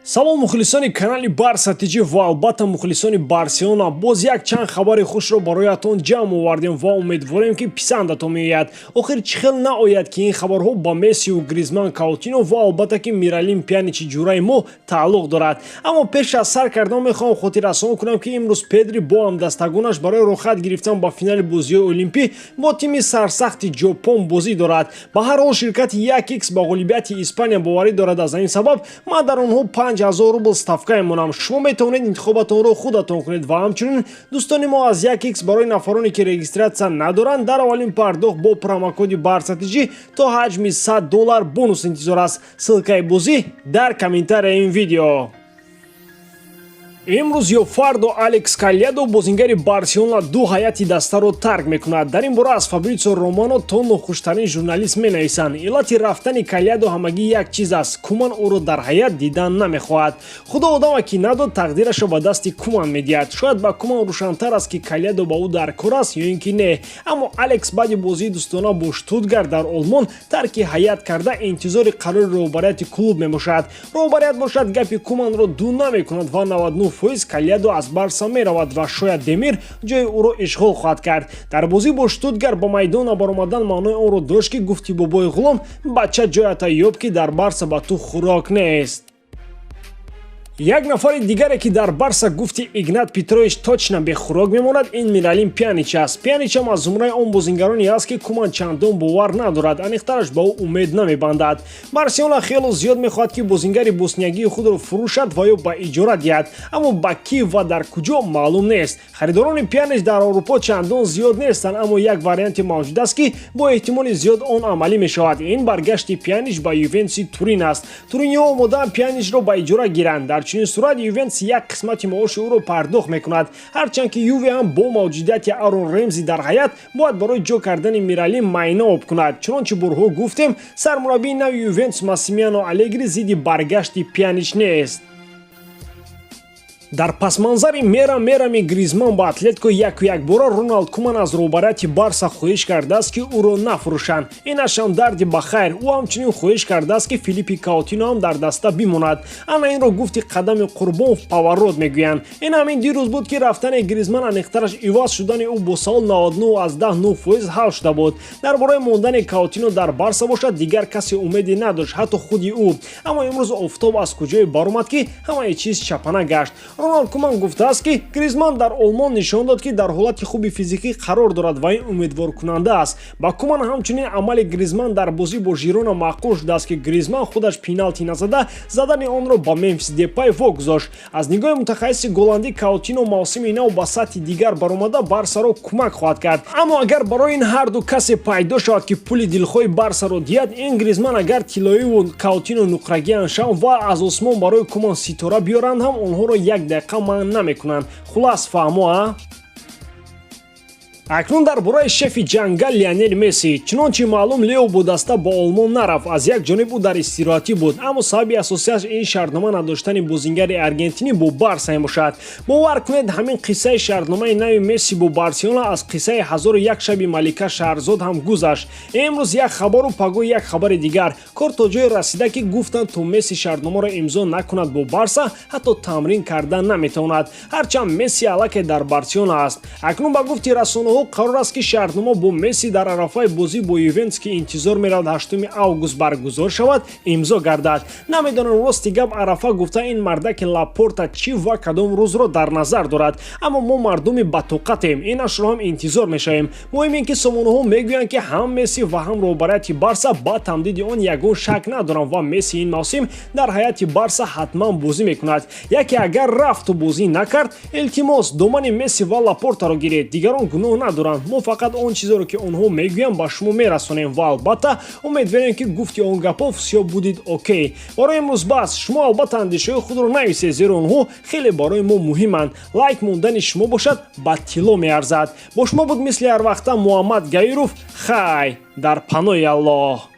Салом, мухлисони канали Барса ТЖ ва албатта мухлисони Барселона. Боз як чанд хабари хушро бароятон ҷамъ овардем ва умедворем, ки писандатон меояд. Охир чӣ хел наояд, ки ин хабарҳо ба Мессиу, Гризман, Каутино ва албатта ки Миралим Пьяничи ҷураи мо тааллуқ дорад. Аммо пеш аз сар кардан мехоҳам хотиррасон кунам, ки имрӯз Педри бо ҳамдастагонаш барои роҳхат гирифтан ба финали бозиҳои олимпӣ бо тими сарсахти Ҷопон бозӣ дорад. Ба ҳар ҳол, ширкати 1x ба ғолибияти Испания боварӣ дорад. Аз ҳамин сабаб ман дар онҳо 5000 рубл ставка мемонам. Шумо метавонед интихобатонро худатон кунед. Ва ҳамчунин, дӯстони мо аз 1x барои нафароне, ки регистрация надоранд, дар аввалин пардохт бо промокоди БАРСАТЖ то ҳаҷми 100 доллар бонус интизор аст. Ссылкаи бозӣ дар комментарияи ин видео. Имрӯз ё фардо Алекс Кальядо, бозингари Барселона, ду ҳайати дастаро тарк мекунад. Дар ин бора аз Фабритсио Романо то нохуштарин журналист менависанд. Иллати рафтани Кальядо ҳамагӣ як чиз аст: Куман ӯро дар ҳайат дидан намехоҳад. Худо одама ки надод, тақдирашро ба дасти Куман медиҳад. Шояд ба Куман рӯшантар аст, ки Кальядо ба ӯ дар кор аст ё ин ки не. Аммо Алекс баъди бозии дӯстона бо Штутгарт дар Олмон тарки ҳайат карда, интизори қарори роҳбарияти клуб мебошад. Роҳбарият бошад, гапи Куманро ду намекунад ва 99% Кальядо аз Барса меравад ва шояд Демир ҷои ӯро ишғол хоҳад кард. Дар бозӣ бо Штутгарт ба майдон набаромадан маънои онро дошт, ки гуфти бобои ғулом: «Бача, ҷоята ёб, ки дар Барса ба ту хӯрок нест». Як нафари дигаре, ки дар Барса, гуфти Игнат Петрович, точно бехӯрок мемонад, ин Миралим Пьянич аст. Пьянич ҳам аз зумраи он бозингароне аст, ки Куман чандон бовар надорад, аниқтараш, ба ӯ умед намебандад. Барселона хело зиёд мехоҳад, ки бозингари босниягии худро фурӯшад ва ё ба иҷора диҳад, аммо ба кӣ ва дар куҷо маълум нест. Харидорони Пьянич дар Аврупо чандон зиёд нестанд, аммо як варианте мавҷуд аст, ки бо эҳтимоли зиёд он амалӣ мешавад. Ин баргашти Пьянич ба Ювентуси Турин аст. Туриниҳо омодаанд Пьяничро ба иҷора гиранд. Дар чунин сурат Ювентус як қисмати маоши ӯро пардохт мекунад, ҳарчанд ки Юве ҳам бо мавҷудияти Арон Ремзи дар ҳайат бояд барои ҷо кардани Миралим майна об кунад. Чунончи борҳо гуфтем, сармураббии нави Ювентус Массимилиано Алегри зидди баргашти Пьянич нест. Дар пасманзари мера мерами Гризман ба Атлетико яку якбора Роналд Куман аз роҳбарияти Барса хоҳиш кардааст, ки ӯро нафурӯшанд. Инашам дарди ба хайр. Ӯ ҳамчунин хоҳиш кардааст, ки Филиппи Каутино ҳам дар даста бимонад. Ана инро, гуфти қадами Қурбонов, поворот мегӯянд. Ин ҳамин дирӯз буд, ки рафтани Гризман, аниқтараш иваз шудани ӯ бо Саул, 99,9% ҳал шуда буд. Дар бораи мондани Каутино дар Барса бошад, дигар касе умеде надошт, ҳатто худи ӯ. Аммо имрӯз офтоб аз куҷое баромад, ки ҳамаи чиз чапана гашт. Роналд Куман гуфтааст, ки Гризман дар Олмон нишон дод, ки дар ҳолати хуби физикӣ қарор дорад ва ин умедворкунанда аст. Ба Куман ҳамчунин амали Гризман дар бозӣ бо Жирона маъқул шудааст, ки Гризман худаш пеналти назада, задани онро ба Мемфис Депай вогузошт. Аз нигоҳи мутахассиси голландӣ, Каутино мавсими нав ба сатҳи дигар баромада, Барсаро кӯмак хоҳад кард. Аммо агар барои ин ҳарду касе пайдо шавад, ки пули дилхоҳи Барсаро диҳад, ин Гризман агар тиллоиву Каутино нуқрагиан шаванд ва аз осмон барои Куман ситора биёранд ҳам, онҳоро як дақиқа манъ намекунанд. Хулас, фаҳмо, а? Акнун дар бораи шефи ҷангал Лионел Месси. Чунончи маълум, Лео бо даста ба Олмон нарафт. Аз як ҷониб ӯ дар истироҳатӣ буд, аммо сабаби асосиаш ин шартнома надоштани бозингари аргентинӣ бо Барса мебошад. Бовар кунед, ҳамин қиссаи шартномаи нави Месси бо Барселона аз қиссаи ҳазору як шаби малика Шаҳрзод ҳам гузашт. Имрӯз як хабару пагоҳ як хабари дигар. Кор то ҷое расида, ки гуфтанд, то Месси шартномаро имзо накунад бо Барса, ҳатто тамрин кардан наметавонад, ҳарчанд Месси аллакай дар Барселона аст. Акнун, ба гуфти расонаҳо, қарор аст, ки шартнома бо Месси дар арафаи бозӣ бо Ювентус, ки интизор меравад 8 август баргузор шавад, имзо гардад. Намедонам, рости гап, арафа гуфта ин мардаки Лапорта чӣ ва кадом рӯзро дар назар дорад, аммо мо мардуми батоқатем, инашро ҳам интизор мешавем. Муҳим ин ки сомонаҳо мегӯянд, ки ҳам Месси ва ҳам роҳбарияти Барса ба тамдиди он ягон шак надоранд ва Месси ин мавсим дар ҳайати Барса ҳатман бозӣ мекунад. Яке агар рафту бозӣ накард, илтимос, домани Месси ва Лапортаро гиред, дигарон гуноҳ надоранд. Мо фақат он чизеро, ки онҳо мегӯянд, ба шумо мерасонем ва албатта умедворем, ки гуфти он гапҳо всё будет окей. Барои имрӯз бас. Шумо албатта андешаҳои худро нависед, зеро онҳо хеле барои мо муҳиманд. Лайк мондани шумо бошад, ба тилло меарзад. Бо шумо буд, мисли ҳарвақта, Муҳаммад Гаиров. Хай, дар паноҳи Аллоҳ.